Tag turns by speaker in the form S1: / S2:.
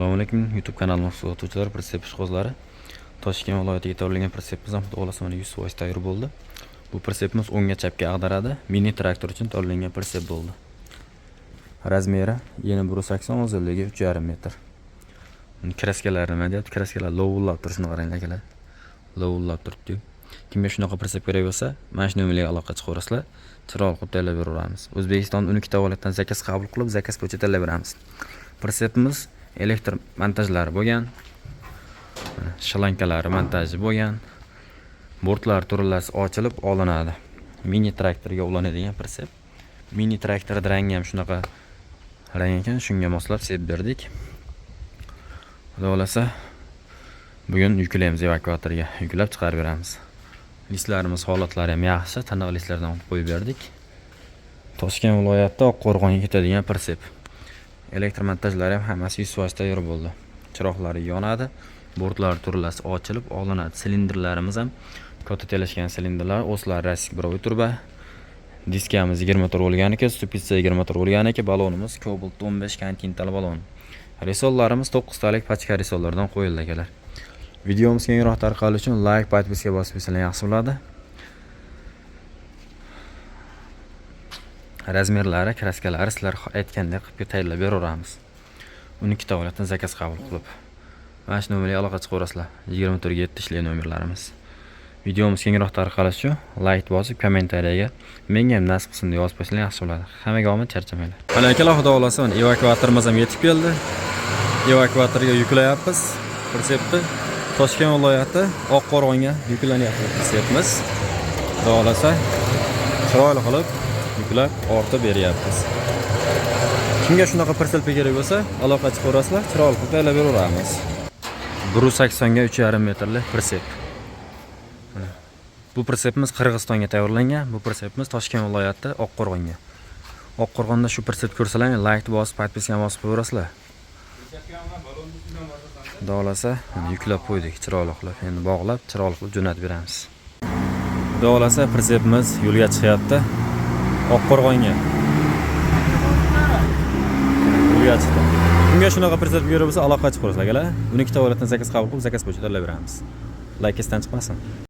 S1: Assalomu alaykum, YouTube kanalimiz kuzatuvchilari, pritsep ishqibozlari. Toshkent viloyatiga tayyorlangan pritsepimiz ham, xudo xohlasa, mana 100% tayyor bo'ldi. Bu pritsepimiz o'ngga, chapga ag'daradi. Mini traktor uchun tayyorlangan pritsep bo'ldi. Размер i eni 180, uzunligi 3,5 metr. Buni краска lari nima deyapti? Краска lar lovullab turishini qaranglar, akalar. Lovullab turibdi. Kimga shunaqa pritsep kerak bo'lsa, mana shu nomerga aloqa chiqaverasizlar. Chiroyli qilib tayyorlab beraveramiz. O'zbekistonda 12 ta viloyatdan заказ qabul qilib, заказ bo'yicha tayyorlab beramiz. Pritsepimiz elektr montajlari bo'lgan. Mana shlankalari montaji bo'lgan. Bortlar turlasi ochilib olinadi. Mini traktorga ulanadigan pritsep. Mini traktorda rangi ham shunaqa rang ekan, shunga moslab sepib berdik. Xudo xohlasa, bugun yuklaymiz evakuatorga, yuklab chiqarib beramiz. Listlarimiz holatlari ham yaxshi, tiniq listlardan qo'yib berdik. Toshkent viloyatida Oqqo'rg'onga ketadigan pritsep. Elektr montajlari ham hammasi 100% tayyor bo'ldi. Chiroqlari yonadi, bortlar turlasi ochilib olinadi. Silindrlarimiz ham katta telashgan silindrlar, ось lari российский буровой труба. Diskamiz 24 bo'lgan ekan, ступица 24 bo'lgan ekan, balonimiz Cobalt 15 Continental balon. Resollarimiz 9 talik pachka resollardan qo'yildi, akalar. Videomiz kengroq tarqalishi uchun like, подписка bosib qo'ysanglar yaxshi bo'ladi. Размер lari, краска lari sizlar aytgandek qilib tayyorlab beraveramiz. 12 ta viloyatdan заказ qabul qilib. Mana shu nomerga aloqa chiqaverasizlar. 24 ga 7 ishlaydi nomerlarimiz. Videomiz kengroq tarqalishi uchun like bosib, kommentariyaga "Menga ham nasib qilsin" deb yozib qo'ysanglar yaxshi bo'ladi. Hammaga omad, charchamanglar. Mana, akalar, xudo xohlasa, mana evakuatorimiz ham yetib keldi. Evakuatorga yuklayapmiz pritsepni. Toshkent viloyati Oqqo'rg'onga yuklanyapti pritsepimiz. Xudo xohlasa, chiroyli qilib yuklab ortib beryapmiz. Kimga shunaqa pritsep kerak bo'lsa, aloqa chiqaverasizlar, chiroyli qilib tayyorlab beraveramiz. 180 ga 3,5 metrli pritsep. Mana. Bu pritsepimiz Qirg'izistonga tayyorlangan, bu pritsepimiz Toshkent viloyati Oqqo'rg'onga. Oqqo'rg'onda shu pritsep ko'rsalar, like bosib, подписка bosib qo'yaverasizlar. Xudo xohlasa, mana yuklab qo'ydik chiroyli qilib. Endi bog'lab, chiroyli qilib jo'natib beramiz. Xudo xohlasa, pritsepimiz yo'lga chiqyapti. Oqqo'rg'onga. Yo'lga chiqdi. Kimga shunaqa pritsep kerak bo'lsa, aloqa chiqaverasizlar, akalar. 12 ta viloyatdan заказ qabul qilib, заказ bo'yicha tayyorlab beramiz. Like esdan chiqmasin.